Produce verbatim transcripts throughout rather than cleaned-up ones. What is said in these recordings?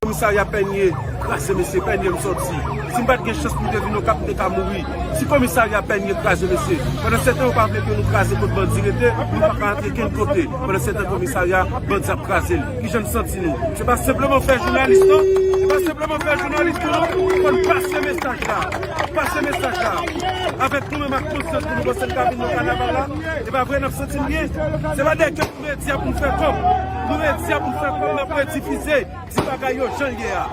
komisarya Pènye kraze, mesye, Pènye m sòti. Si m pa t gen chans pou m te vin Okap, m te ka mouri. Si komisarya Pènye kraze, mesye, pandan se tan yo pa vle ke nou kraze kot bandi rete, nou pa ka rantre kenn kote. Pandan se tan komisarya, bandi ap kraze l. Kijan n santi nou? Se pa senpleman fè jounalis, non. Se pa senpleman fè jounalis, non. Fò n pase mesaj la. Pase mesaj la. Avèk nou menm ak konsyans pou nou panse n ka vin nan kanaval la. E pa vre n ap santi n byen. Se pa dèyè ke nou redi a pou n fè kòb. Nou redi a pou n fè kòb, n ap redifize. Di bagay yo jan l ye a.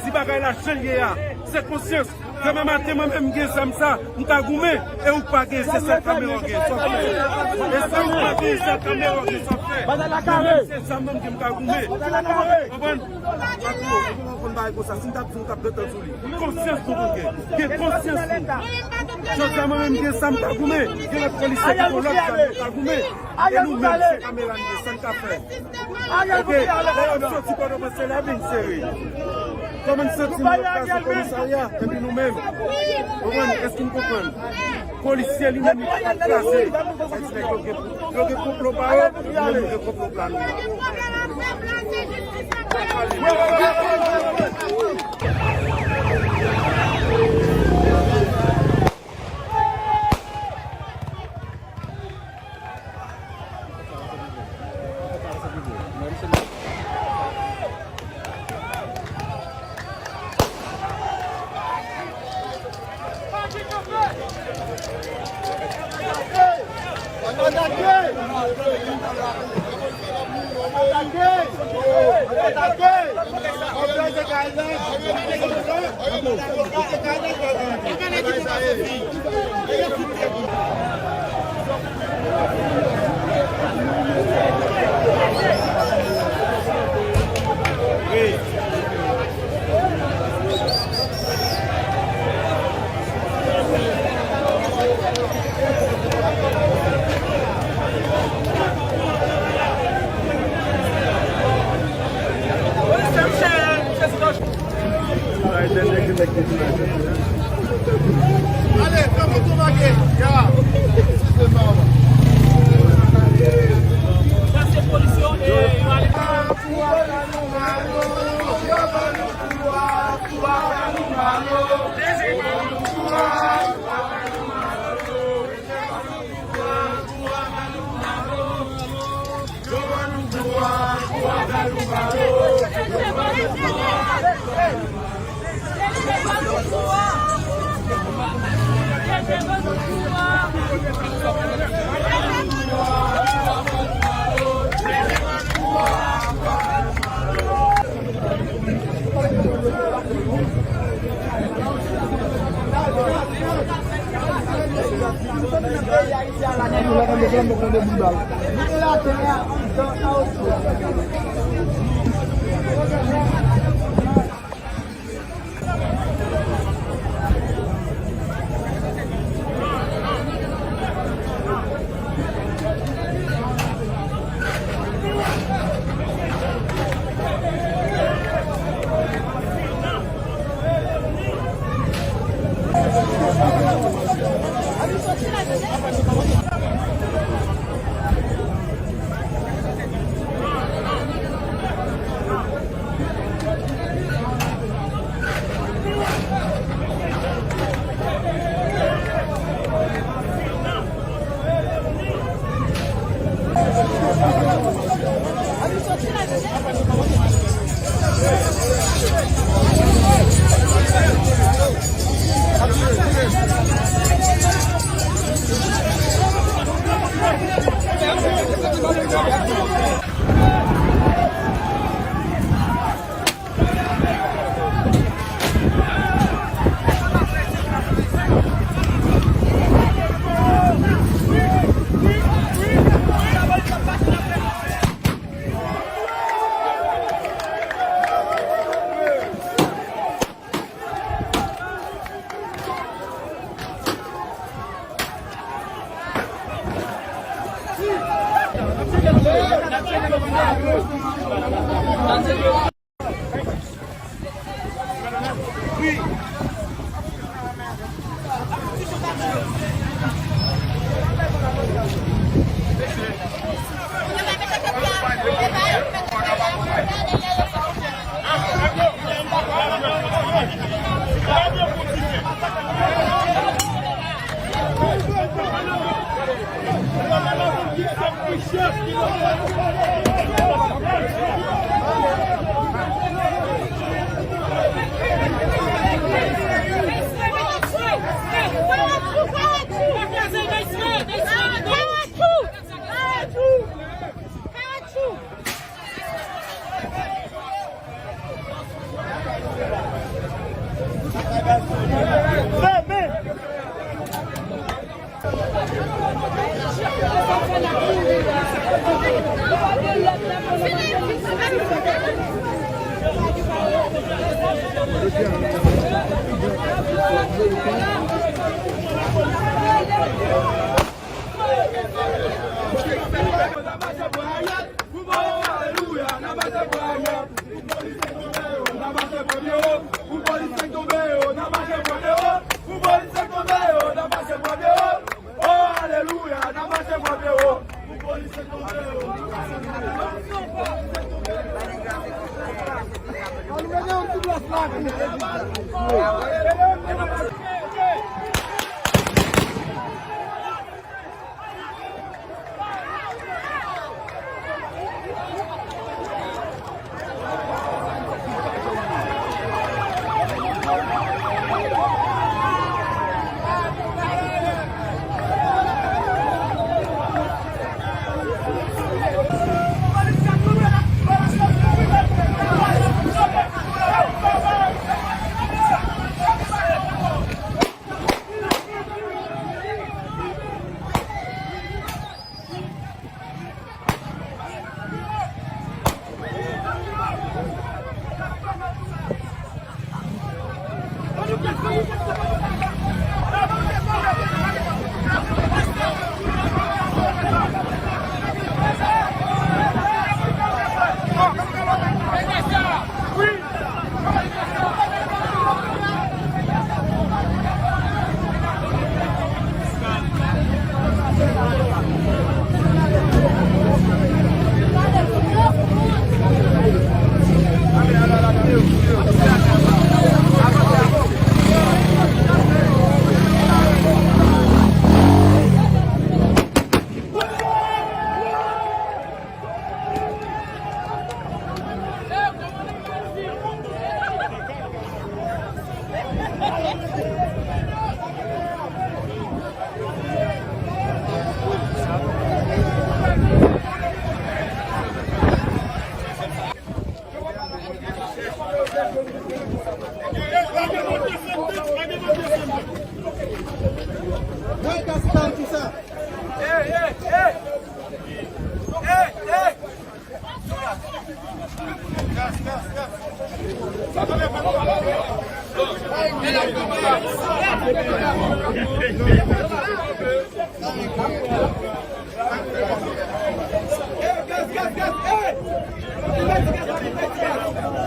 Di bagay la jan l ye a. Se konsyans. Demen maten, mwen menm m gen zam sa, m ka goumen. E ou k pa gen, se sèl kamera w gen, sa w fè. E sa ou k pa gen, sèl kamera w gen, sa w fè. Mwen menm se zam mwen m gen, m ka goumen. Konprann? Patwon, ou konn bagay konsa, si m t ap di w, m t ap gentan di w li. Konsyans nou pou gen. Gen konsyans nou. Jodi a mwen menm gen sa m ka goumen. Gen lòt polisye ki gen lòt zam yo ka goumen. E nou menm se kamera n gen, sa n ka fè. Oke, lè yo soti Pòtoprens se la vin sere. Kòman n santi nou yo kraze komisarya, epi nou menm. Konprann? Èske n konprann? Polisye li menm li pa ka kraze. Sa di nèg yo gen, yo gen konplo pa yo, nou menm nou gen konplo pa nou.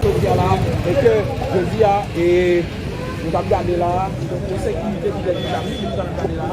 Jodi a la, e ke jodi a, e nou t ap gade la, yon sekirite ki fèt ki t ap, nou t ap gade la.